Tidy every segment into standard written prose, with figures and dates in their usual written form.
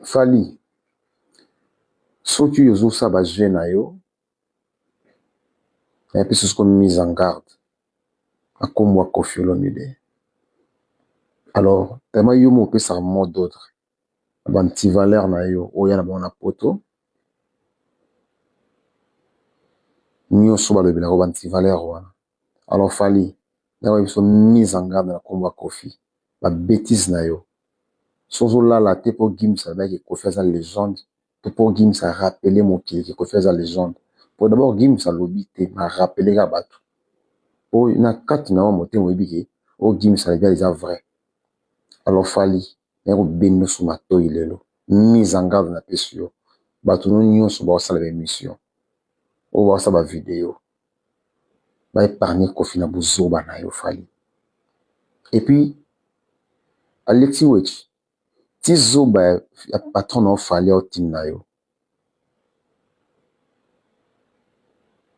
Fally soki ozosala ba jeux na yo napesi yo mise en garde na kombo ya Koffi Olomide. Alors tellement yo moko opesaka mot d'ordre na ba anti-valeur na yo oya na bango na poto nyonso balobelaka ba anti-valeur wana. Alors Fally nakoyebisa biso mise en garde na kombo ya Koffi ba bêtise na yo soki ozolala te mpo Gims alobaki Koffi aza légende to mpo Gims arappeler mokili ke Koffi aza légende. Po d'abord Gims alobi te mais arappeler kaka bato po na kati na yo motema oyebi ke oyo Gims alobi eza vrai. Alors Fally naye kobenda yo matoyi lelo mise en garde napesi yo bato no nyonso baosala ba émission oyo baosala ba vidéo ba épargne Koffi na bozoba na yo Fally. Et puis Alexis Wetshi ti zoba ya patron na yo Fally aotinda yo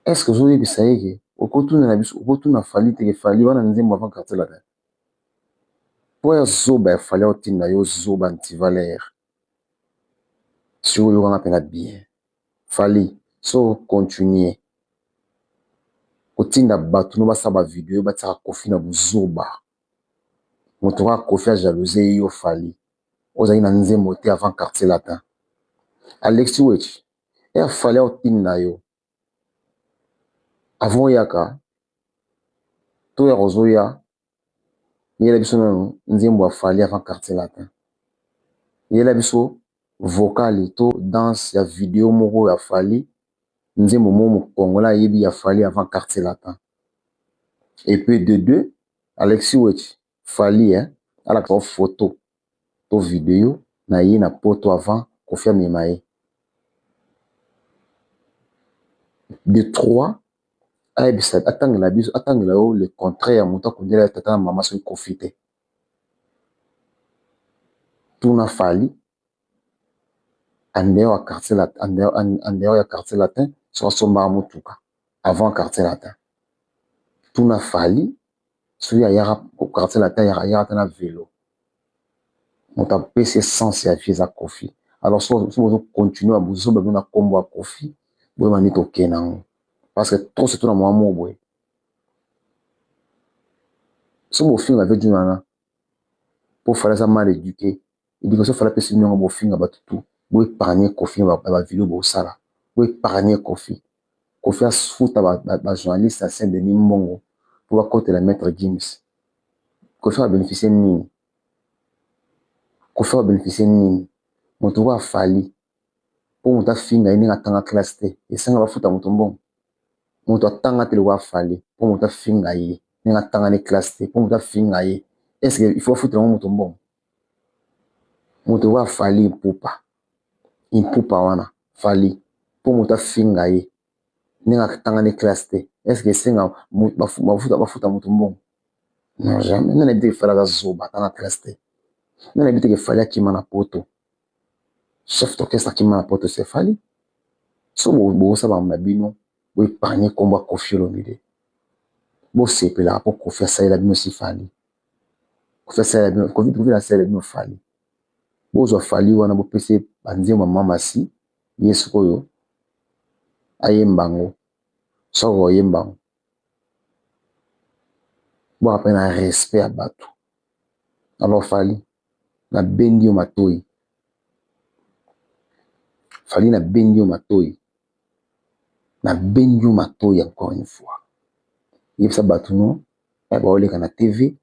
est ce que ozoyebisa ye ke okotuna na biso okotuna Fally te ke Fally wana nzembo avant Quartier Latin po ya zoba ya Fally aotinda yo zoba antivaleur sikoyo oyokanga mpenza bien. Fally so continue kotinda bato no basala ba vidéo batiaka Koffi na bozoba moto kaka Koffi ajalouse yo Fally ozalaki na nzembo te avant Quartier Latin. Alexis Wetshi ere Fally aotinda yo avant oyaka to ya kozoya yela biso nanu nzembo ya Fally avant Quartier Latin, yela biso vocal to danse ya video moko ya Fally nzembo moko congolais ayebi ya Fally avant Quartier Latin. Et puis de deux Alexis Wetshi Fally alakisa photo to vidéo na ye na poto avant Koffi amema ye. De trois ayebisa atangela biso atangela yo le contraire ya moto akundela ye tata na mama soki Koffi te. Tuna Fally en dehors ya Quartier en dehors ya Quartier Latin soki asombaka motuka avant Quartier Latin. Tuna Fally soki ayaka Quartier Latin ayaka te na vélo. Moto apesi essence ya vie eza Koffi. Alors soki bozocontinue ba bozoba bino na kombo ya Koffi boyeba nde tokende yango parce que trop surtout na mwa moko boye soki bofinga ve djuna wana po Fally aza mal éduqué éducation Fally apesi bino yango bofinga bato tu bo épargne Koffi na ba vidéo bosala bo épargne Koffi. Koffi afuta ba journaliste ya Saint Denis mbongo po bakotela Maître Gims. Koffi abénéficie nini? Koffi abénéficie nini? Moto oyo afali po moto afinga ye ndenge atanga classe te esanga bafuta moto mbongo. Moto atanga te lokola Fally po moto afinga ye ndenge atanga ne classe te po moto afinga ye est ce que il faut afutela ngo moto mbongo? Moto oyo afali Ipupa Ipupa wana Fally po moto afinga ye ndenge atanga ne classe te est ce que esenga bafuta moto mbongo? Non, jamais. Nani ayebi te ke Fally aza zoba atanga classe te? Nani ayebi te ke Fally akima na poto? Chef d'orchestre akima na poto c'est Fally. So bosala na bino bo épargne kombo ya Koffi Olomide. Bosepelaka po Koffi asalela bino si Fally. Koffi asalela bino, Koffi asalela bino Fally. Bozwa Fally wana bopesa ye banzembo ya mama si ye sikoyo ayemba yango soki oyemba yango bo ape na respect ya bato. Alors Fally nabendi yo matoyi, Fally nabendi yo matoyi, nabendi yo matoyi encore une fois. Yebisa bato no baoleka na TV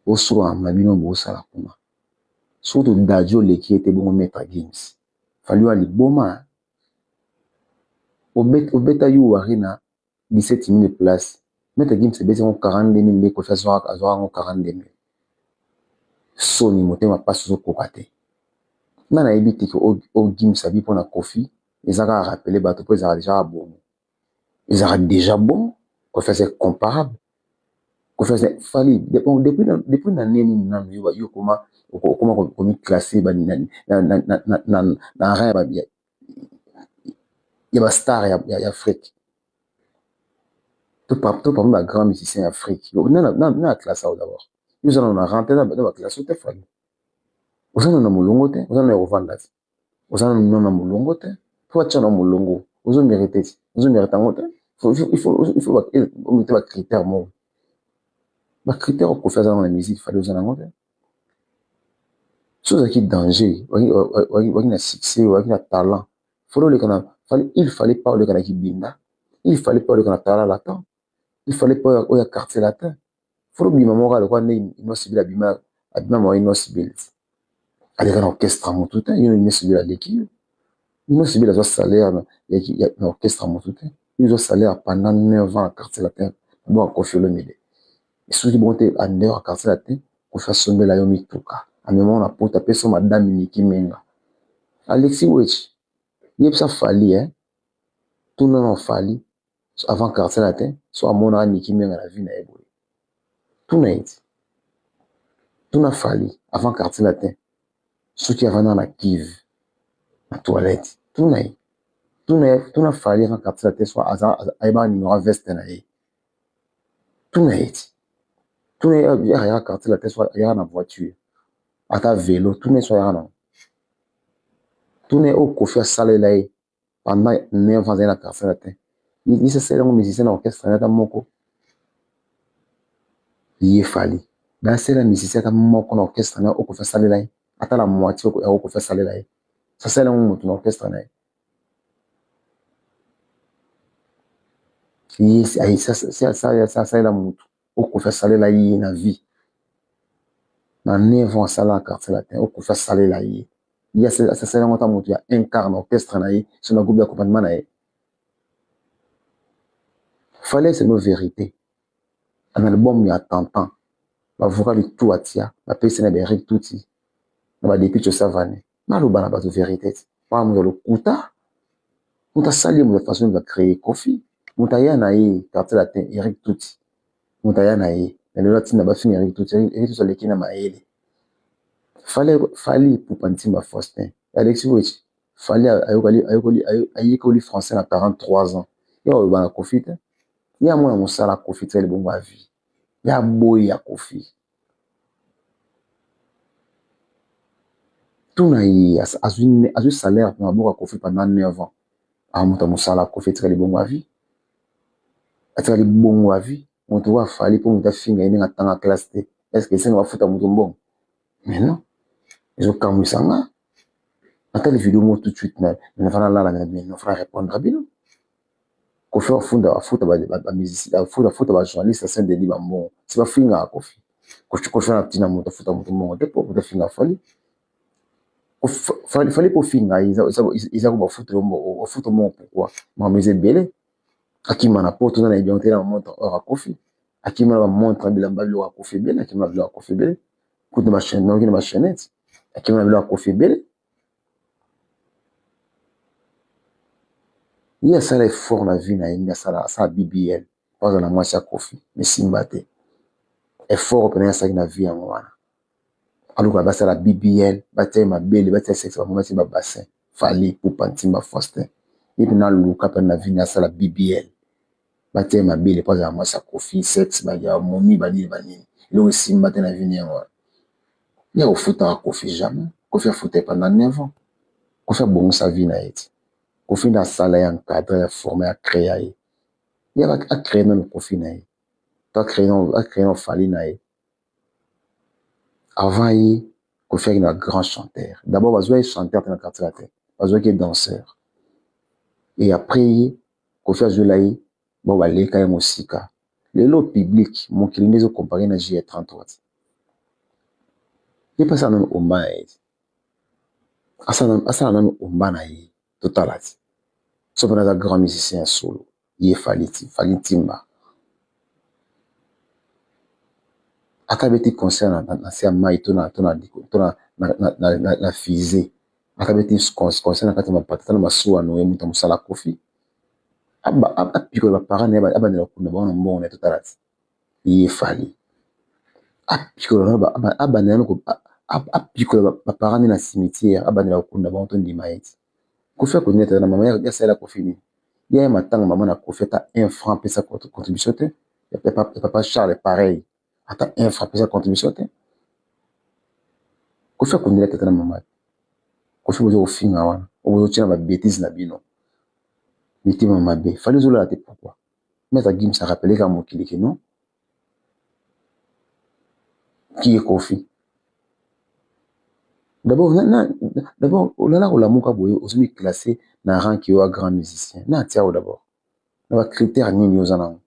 bosolola na bino bosala kuna. Surtout Dadju oleki ye te bongo Maître Gims. Fally oyo liboma obeta U Arena 17 000 place. Maître Gims ebeti yango 42 000 nde Koffi azwaka yango 42 000. Soni motema mpasi ozokoka te. Nga nayebi te ke oyo Gims abi mpona Koffi eza kaka rappeler bato mpo ezalaka déjà bongo. Ezalaka déjà bon. Koffi aza comparable. Koffi aza Fally depuis na nini nanu yo okoma okoma komi classe na rang ya ba star ya Afrique to parmi ba grand musicien ya Afrique na classe awo d'abord yo oza na rang te na ba classe te Fally. Oza nanu na molongo te, oza nanu ya kovanda te. Oza nanu na molongo te. Faut batia na molongo. Ozo mérite te. Ozo mérite yango te. Il faut omete ba critères moko. Ba critères oyo Koffi aza na musique, Fally oza nango te. So ozalaki danger, waki na succès, waki na talent. Faut oleka na fallait, il fallait pas oleka na Kibinda. Il fallait pas oleka na Talala Latin. Il fallait pas oya Quartier Latin. Faut obima moko lokola nde Innoss'B abima, abima mwa Innoss'B. Aleka na orchestre ya motu te, yo Innoss'B aleki yo. Innoss'B azwa salaire na orchestre ya motu te. Yo ozwa salaire pendant 9 ans na Quartier Latin. Bon, Koffi Olomide. Soki bongo te, en dehors ya Quartier Latin, Koffi asombela yo mituka. Amema na poto, apesa madame Niki Menga. Alexis Wetshi, yebisa Fally, hein. Tuna na Fally avant Quartier Latin, so amonaka Niki Menga na vie na ye boye. Tuna ye ti. Tuna Fally avant Quartier Latin, soki avanda na kive na toilette. Tuna ye. Tuna ye, tuna Fally avant Quartier Latin, so aza ayebaka numéro ya veste na ye. Tuna ye ti. Tuna ye ayaka Quartier Latin, so ayaka na voiture. Ata vélo, tuna ye so ayaka nango. Tuna ye oyo Koffi asalela ye pendant 9 ans azali na Quartier Latin. Ye asala yango musicien na orchestre na ata moko. Ye Fally. Basala musicien ata moko na orchestre na oyo Koffi asalela ye. Ata la moitié ya oyo Koffi asalela ye. Asala yango moto na orchestre na ye. Ye asalela motu oyo Koffi asalela ye na vie. Na 9 ans asala na Quartier Latin, oyo Koffi asalela ye. Ye asala yango ata moto ya un quart na orchestre na ye, so na groupe d'accompagnement na ye. Fallait c'est nos vérités. Un album ya Tantan. Bavocal tout atia, bapesi na ba Eric Tuti, na ba Depuis Savane. Naloba na bato vérité ti. Wana moto lokuta. Moto asali moto façon ba créer Koffi. Moto aya na ye Quartier Latin, Eric Tuti. Moto aya na ye. Na lelo atinda bafinga Eric Tuti. Eric Tuti aleki na mayele. Fally Ipupa Ntimba Faustin. Alexis Wetshi. Fally ayekoli français na 43 ans. Ye aloba na Koffi te. Ye amona mosala Koffi te libongo ya vie. Ye aboyi ya Koffi. Tuna ye azwi salaire na maboko ya Koffi pendant 9 ans. Amuta mosala Koffi etikali bongo ya vie. Atikali bongo ya vie. Moto oyo afali mpo moto afinga ye ndenge atanga classe te. Est-ce que esenga bafuta moto mbongo? Mais non. Ezokamwisa nga. Natali video moko tout de suite na nafana lala na bino, nafana répondre bino. Koffi afunda afuta ba musicien, afuta ba journaliste ya Saint-Denis bambongo. Si bafingaka Koffi. Koffi na tina moto afuta moto mbongo te po moto afinga Fally. Fally kofinga eza ko bafuta bafuta mbongo pourquoi? Makambo eza ebele. Akima na poto na yebi te na montre or akofi. Akima na ba montre bilamba biloko akofi ebele, akima na biloko akofi ebele. Kutu na ba chaîne, na ba chaînette. Akima na biloko akofi ebele. Ye asala effort na vie na ye nde asala BBL po azala na mwasi ya Koffi, mais simba te. Effort mpena ye asalaki na vie yango wana. Aluka basala BBL, batia ye mabele, batia sexe bango, batia ba bassin. Fally Ipupa Ntimba Faustin. Ye mpena aluka mpena na vie na ye asala BBL. Batia ye mabele po azala mwasi ya Koffi, sexe, ba momi, banini banini. Eloko esimba te na vie na ye yango wana. Ye akofutaka Koffi jamais. Koffi afuta ye pendant 9 ans. Koffi abongisa vie na ye ti. Koffi nde asala ye encadre, ya forme, ya créa ye. Ye acréé nano Koffi na ye. To acréé nano Fally na ye. Avant ye, Koffi aki na grand chanteur. D'abord bazwa ye chanteur te na Quartier Latin. Bazwaki ye danseur. Et après ye, Koffi azwela ye bao baleka ye mosika. Lelo public mokili nde ezocompare na JR33. Ye mpe asala nano omba na ye. Asala nano omba na ye. Totala ti. So mpena aza grand musicien ya solo. Ye Fally ti, Fally Ntimba. Ata abeti concert na se ya mai to na fusée. Ata abeti concert na kati ya mapata ata na masuwa no ye moto ya mosala Koffi. Apikola ba parents na ye abandela kokunda bango na mbongo na ye totala ti. Ye Fally. Apikola abandela apikola ba parents na ye na cimetière abandela kokunda bango tondima ye ti. Koffi akondi ata na mama ye asalela Koffi nini? Ye ya matanga mama na Koffi ata un franc apesa contribution te. Ya papa Charles pareil. Ata un franc apesa contribution te. Koffi akundela tata na mama te. Koffi bozo kofinga wana, obozo tia na ba bêtises na bino. Mitema mabe. Fally ozolala te pourquoi? Maître Gims a rappelé ka mokili que non. Qui est Koffi? D'abord, d'abord, olala kolamuka boye ozomi classé na rang ki oyo grand musicien. Na atia d'abord. Na ba critères nini oza nango?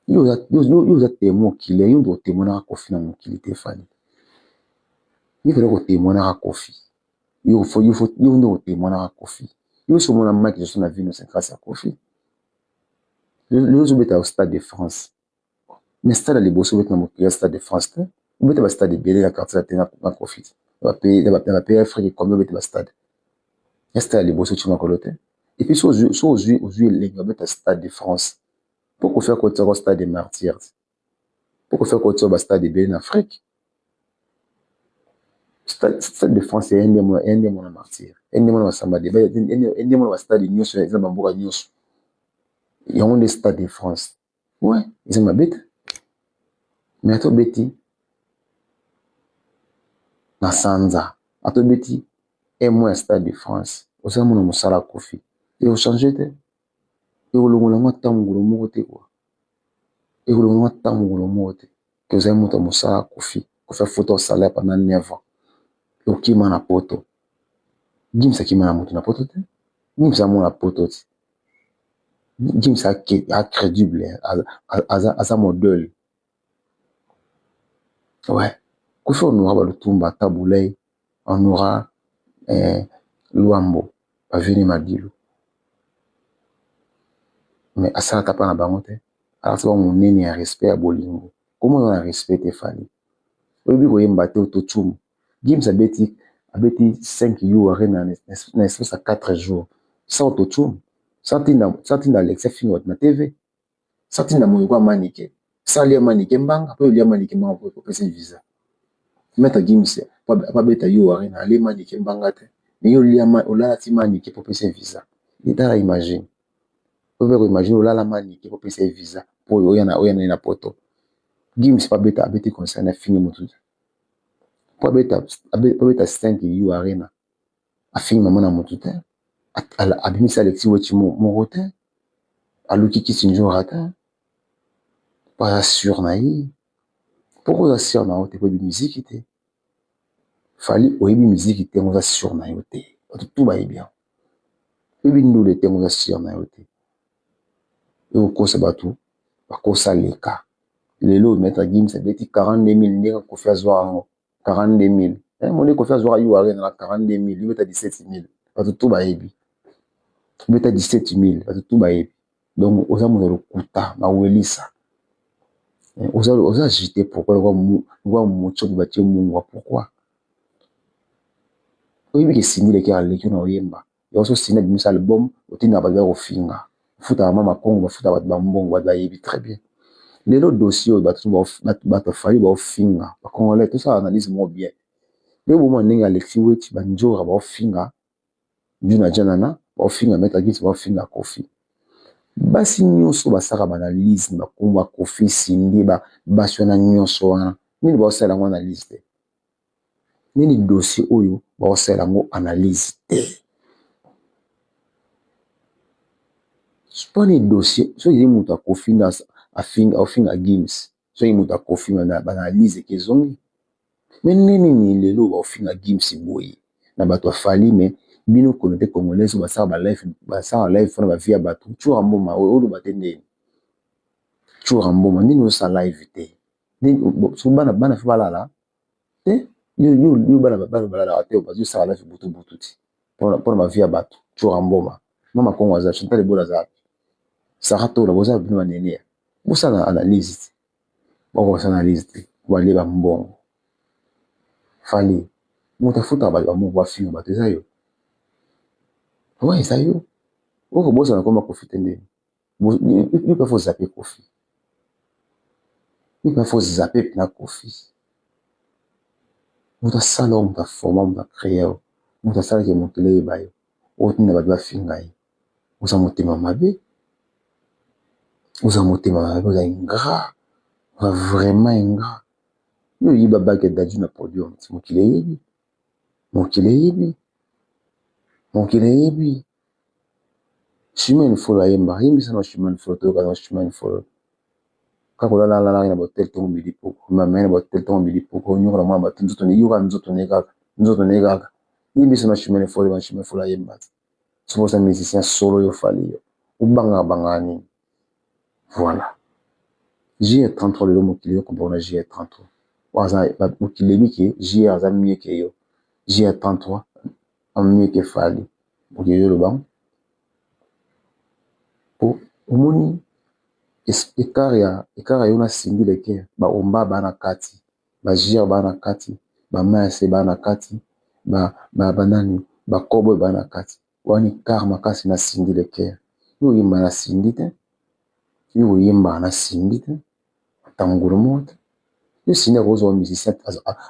Yo oza témoin oculaire, yo nde otémoinaka Koffi na mokili te Fally. Yo fallait kotémoinaka Koffi. Yo yo nde otémoinaka Koffi. Yo so omona Mike Johnson na vino c'est grâce à Koffi. Lelo ozobeta au Stade de France. Mais stade ya liboso obeta na mokili ya Stade de France te. Obeta ba stade ebele na quartier te na Koffi. Na ba pays Afrique combien obeta ba stade? Ya stade ya liboso otie makolo te. Et puis so ozwi ozwi elengi obeta Stade de France. Mpo Koffi akotiaka Stade de Martyrs. Mpo Koffi akotia ba stade ebele na Afrique. Stade de France eya nde mona Martyrs. Eya nde mona Masamba Débat, eya nde mona ba stade nyonso eza na bamboka nyonso. Yango nde Stade de France. Ouais, eza mabe te. Mais ata obeti na sanza, ata obeti un mois ya Stade de France, oza mona mosala Koffi. Ekochange te. Ekolongola yango ata mokolo moko te quoi. Ekolongola yango ata mokolo moko te. Ke ozali moto ya mosala Koffi. Koffi afuta yo salaire pendant 9 ans. Okima na poto. Gims akima na moto na poto te. Gims amona poto te. Gims a crédible, aza modèle. Ouais. Koffi honora balutumba Tabu Ley, honora Luambo, baveni Madilu. Mais asalaka mpa na bango te. Alakisa bango monene ya respect ya bolingo. Comment oza na respect te Fally? Oyebi koyemba te autotune. Gims abeti 5 U Arena na espace ya 4 jours sans autotune. Sans tinda Alexia afinga bato na TV. Sans tinda moyoko ya Manike. Sans lia Manike mbanga po olia Manike mbanga po opesa visa. Maître Gims po abeta U Arena alie Manike mbanga te. Mais yo olia olala ti Manike po opesa visa. Tala imagine. Oyo ko imagine olala Manike po opesa visa po oya na oya na poto. Gims po abeta abeti concert na afingi motu te. Po abeta 5 U Arena afingi mama na motu te. Abimisi Alexis Wetchi moko te. Aluki Kisi Nzora te. Po aza sûr na ye. Pourquoi oza sûr na yo te? Po oyebi miziki te. Fally oyebi miziki te, oza sûr na yo te. Bato tu bayebi yango. Oyebi ndule te, oza sûr na yo te. Okokosa bato bakosa leka. Lelo Maître Gims abeti 42 000 ndenge Koffi azwa yango 42 000. Moni Koffi azwaka U Arena na 42 000, obeta 17 000. Bato tu bayebi. Obeta 17 000, bato tu bayebi. Donc oza moto ya lokuta, mawelisa. Oza agité pourquoi? Lokwa motsopi batie mungwa pourquoi? Oyebi ke Cindy Le Cœur aleki na oyemba. Yango so Cindy abimisa album, otindaka bato baya kofinga. Ofutaka mama Kongo, bafutaka bato bambongo, bato bayebi très bien. Lelo dossier oyo bato Fally baofinga, ba Congolais tosala analyse moko bien. Lelo bomona ndenge Alexis Wetchi banzora baofinga Djuna Djanana, baofinga Maître Gims, baofinga Koffi. Basi nyonso basalaka ba analyse na bakombo ya Koffi, Cindy, basi wana nyonso wana nini baosala yango analyse te. Nini dossier oyo baosala yango analyse te. Mponi dossier soki ezali moto akofi nde afinga Gims, soki moto akofi ba analyse eke ezongi. Mais nini nini lelo baofinga Gims boye na bato ya Fally, mais bino communauté congolaise oyo basala ba live, basala live mpona ba vie ya bato. Tshoura Mboma oyo oloba te ndeni. Tshoura Mboma nini osala live te? So bana bana faut balala te. Yo bana bana balalaka te, bazosala live butu butu ti mpona ba vie ya bato. Tshoura Mboma, Mama Kongo aza, Chantal Ebola aza, Sarah Tola boza bino banene ya bosala analyse te. Bakosala analyse te, balie bambongo. Fally moto afutaka bato bambongo bafinga bato eza yo. Ouais, eza yo. Okobosana koma Koffi te ndeni. Yo mpe faut zapper Koffi. Yo mpe faut zapper mpena Koffi. Moto asala oyo, moto aforma, moto acréa yo, moto asalaki mokili eyeba yo, otinda bato bafinga ye. Oza motema mabe, oza motema mabe, oza ingrat, oza vraiment ingrat. Yo oyiba bague ya Dadju na podium ti mokili eyebi. Mokili eyebi. Mokili eyebi. Chimene Folo ayemba, ayembisa na Chimene Folo toyoka na Chimene Folo. Kaka olala lalaki na ba hotel tongo midi poko, mama na ba hotel tongo midi poko, onyokola mwana bato nzoto ne yoka nzoto ne kaka, nzoto ne kaka. Yembisa na Chimene Folo, ba Chimene Folo ayemba. Soki oza musicien solo yo Fally yo, obangaka bangaka nini? Voilà. JR33 lelo mokili yo comprendre JR33. Waza mokili eyebi ke JR aza mieux que yo. JR33 mieux que Fally. Mokili yo loba po omoni écart ya écart ya yo na Cindy Le Cœur ba omba ba na kati ba JR ba na kati ba Mayase ba na kati ba ba banani ba Cowboy ba na kati wana écart makasi na Cindy Le Cœur yo oyemba na Cindy te yo oyemba na Cindy te ata mokolo moko te yo Cindy akozwa musicien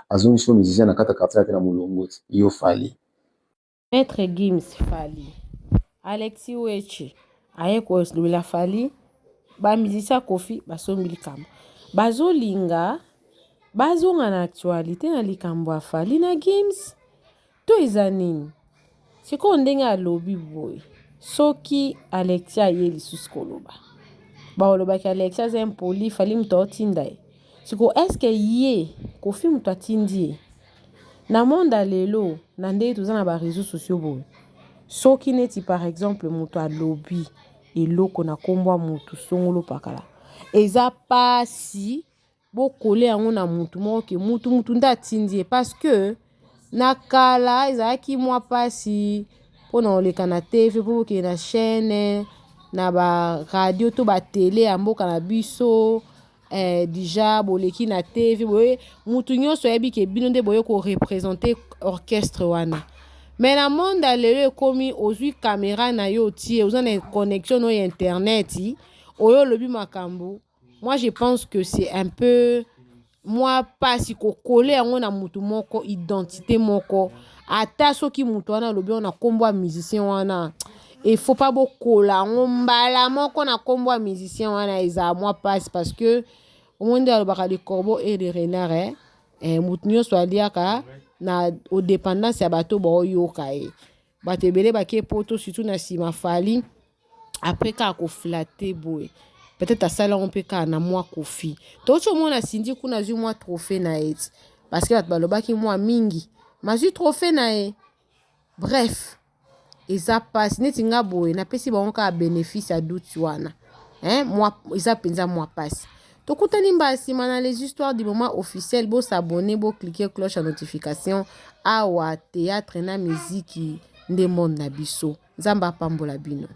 azongisi yo musicien na kati ya quartier te na molongo te yo Fally. Maître Gims Fally Alexis Wetchi aye kolobela Fally ba musicien ya Koffi basombi likambo bazolinga bazonga na actualité na likambo ya Fally na Gims to eza nini sikoyo ndenge alobi boye soki Alexis aye lisusu koloba balobaki Alexis aza impoli Fally moto aotinda ye sikoyo est-ce ye Koffi moto atindi ye na monde ya lelo na ndenge toza na ba réseaux sociaux boye soki neti par exemple moto alobi eloko na nkombo ya motu songolo pakala eza pasi bokole yango na mutu moko ke mutu mutu nde atindi ye parce que na kala ezalaki mwa pasi mpona koleka na TV mpo bokende na chaîne na ba radio to ba télé ya mboka na biso déjà boleki na TV boye mutu nyonso ayebi ke bino nde boye koreprésenter orchestre wana. Mais na monde ya lelo ekomi ozwi caméra na yo otie oza na connexion na ya internet oyo olobi makambo. Moi, je pense que c'est un peu mwa pasi kokole yango na mutu moko identité moko ata soki mutu wana alobi wana nkombo ya musicien wana il faut pas bokola yango mbala moko na nkombo ya musicien wana ezala mwa pasi parce que omoni nde alobaka le corbeau et le renard eh? Eh, mutu nyonso aliaka na dépendance ya bato baoyoka ye. Bato ebele bake poto surtout na nsima Fally après kaka koflatter boye peut-être asala yango mpe kaka na mwa Koffi touti omona Cindy kuna azwi mwa trophée na ye ti parce que bato balobaki mwa mingi mazwi trophée na ye. Bref, eza mpasi neti nga boye napesi bango kaka bénéfice ya doute wana hein? Mwa, eza mpenza mwa mpasi. Tokutani mbala nsima na les histoires du moment officiel. Bos'abonner, bocliquer cloche ya notification. Awa théâtre na miziki nde monde na biso. Nzambe apambola bino.